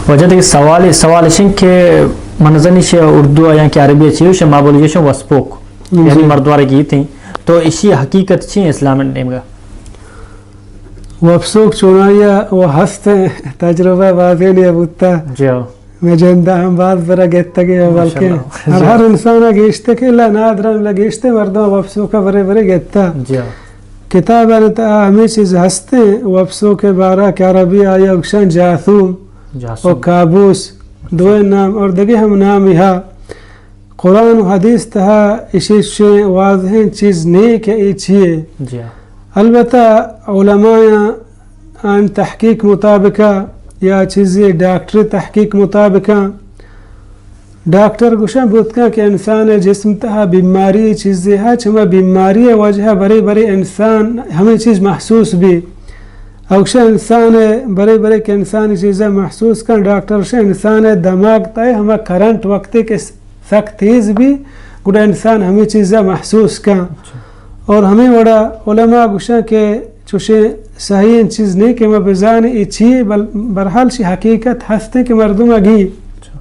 واجہ دگہ سوالے، سوال اش انت کہ من نزانی شہ اردو ءَ یا کہ عربی ءَ چی گوشن، ما بولی گوشن وسپوک، جی۔ یعنی مردوارے گیتیں۔ تو اشی حقیقت چی انت اسلام ءِ نیمگا؟ وپسوک چونائی ءَ و ہست انت، تجربہ بازینے بوتا۔ جی ہو۔ مئے جند ءَ ہم باز برا گتگے، بلکہ ماشاءاللہ۔ ہر، جی۔ ہر انسان ءَ گیشتر کہ اللہ نادرا، اللہ گیشتر مردم وپسوک ءَ برے برے گتا۔ جی ہو۔ کتابانی تہا ہمے چیز ہستیں، وپسوک ءِ بارہ کہ عربی ءَ آئی ءَ گوشن جاثوم جاثوم۔ و کابوس، دوئیں نام اور دگہ ہم نام یہا۔ قرآن و حدیث تہا اشی چشیں واضحیں چیز نہیں کہ اے چیے۔ جی۔ البتہ علمایاں آن تحقیق مطابقہ یا چیزے ڈاکٹری تحقیق مطابقہ ڈاکٹر گوشاں بوت کن کہ انسان ءِ جسم تہا بیماری چیزے ہا، چما بیماری ءِ وجہ برے برے انسان ہمے چیز محسوس بی۔ او گوشاں انسان ءِ برے برے کہ انسان چیزا محسوس کن، ڈاکٹر گوشاں انسان ءِ دماغ تہا ہما کرنٹ وقتے کہ سک تیز بی، گڑا انسان ہمے چیزا محسوس کن۔ اچھا۔ اور ہمے وڑا علماء گوشاں کہ چوشیں صحیح چیز نہیں کہ ما بزانیں اے چیے، بل برحال شی حقیقت ہستیں کہ مردم اگی۔ اچھا۔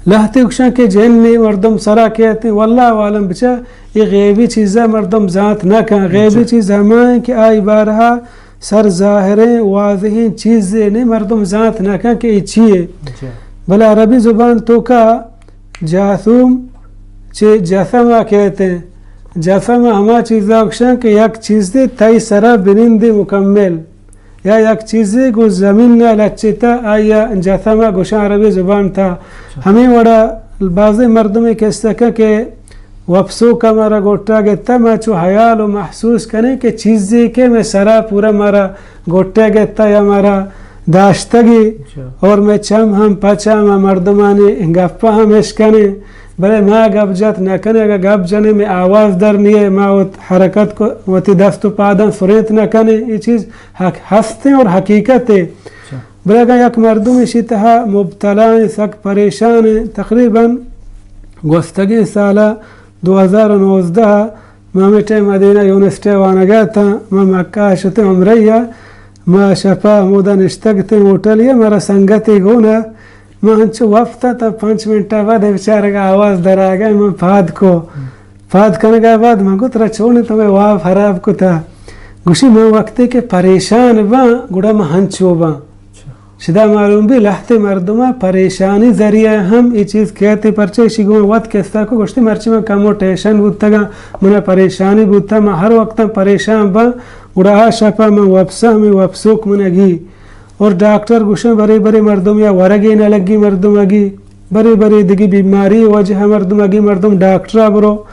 لہتے گوشاں کہ جن نے مردم سرا کہتے، واللہ عالم بچا، یہ غیبی چیزا مردم زانت نہ کن۔ غیبی اچھا۔ چیز ہمائیں کہ آئی بارہا سر ظاہریں واضحیں چیزے نے مردم زانت نہ کن کہ اے چیے۔ اچھا۔ بلے عربی زبان توکا جاثوم چہ جثم ءَ کہتے ہیں۔ جثم ءَ ہما چیزا گوشن کہ یک چیزے تئی سرا بنندی مکمل، یا یک چیزے گوں زمین ءَ لچتا، آئی ءَ جثم ءَ گوشن عربی زبان تہا۔ ہمے وڑا بازیں مردمے کسہ کن کہ وپسوک ءَ مارا گوٹا گتا، ما چو حیال و محسوس کنیں کہ چیزے کہ مئے سرا پورا مارا گوٹے گتا یا مارا داشتگی۔ اچھا۔ اور مئے چم ہم پچ ءَ، ما مردمانی گپا ہم اشکنیں، بلے ما گپ جت نہ کنیں۔ اگہ گپ جنیں، مئے آواز در نیئے، ما وت حرکت کو، وتی دست و پاداں سرینت نہ کنیں۔ یہ چیز حق ہستیں اور حقیقت ہے۔ اچھا۔ بلے اگہ یک مردم اشی تہا مبتلا ہیں، سک پریشان ہیں، تقریباً گوستگیں سالا دو ہزار و نوزدہ، ما ہمے ٹائم مدینہ یونیورسٹی ءَ وانگ ءَ اتاں، ما مکہ ءَ شتیں عمرہ ءَ، ما شپ ءَ ہمودا نشتگ اتیں ہوٹل ءَ، مارا سنگتے گون ءَ، ما انچو وپت ءَ تا پنچ منٹ ءَ بعد بیچارگ ءَ آواز در آگ ءَ، من پاد کو۔ پاد کنگ ءَ بعد من گو ترا چون انت، تو مئے واب خراب کتا۔ گوشی من وقتے کہ پریشان باں، گڑا من ہنچو باں۔ شدا معلوم بی لہتے مردماں پریشانی ذریعہ ہم اے چیز کہتے، پرچہ اشی گوں وت کسہ کو گوشتے، مرچی من کمو ٹینشن بوتگاں، منا پریشانی بوتا، من ہر وقتاں پریشان باں، گڑا آ شپا من وپساں، ہمے وپسوک منا گی۔ اور ڈاکٹر گوشن برے برے مردم یا ورگے نہ لگی مردم اگی، برے برے دگی بیماری وجہ مردم اگی، مردم ڈاکٹرا برو۔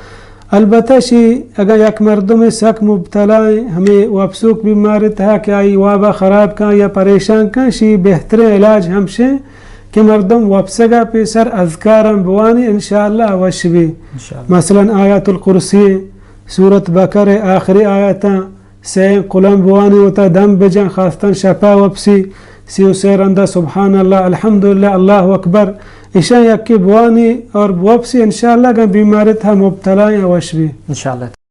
البتہ شی اگاں یک مردمے سک مبتلا ایں ہمے وپسوک بیماری تہا کہ آئی وابا خراب کن یا پریشان کن، شی بہتریں علاج ہمشیں کہ مردم وپسگا پیسر اذکاراں بوانی، انشاءاللہ وش بی۔ انشاءاللہ۔ مثلاً آیت الکرسی، سورت بقرہ آخری آیتاں، سئیں قلم بوانی، وتا دم بجن، خاصتاً شپا وپسی، سی و سئے رندا سبحان اللہ، الحمدللہ، اللہ اکبر، اشاں یکے بوانی اور بوپسی، انشاءاللہ اگاں بیماری تہا مبتلا ایں وش بی۔ انشاءاللہ۔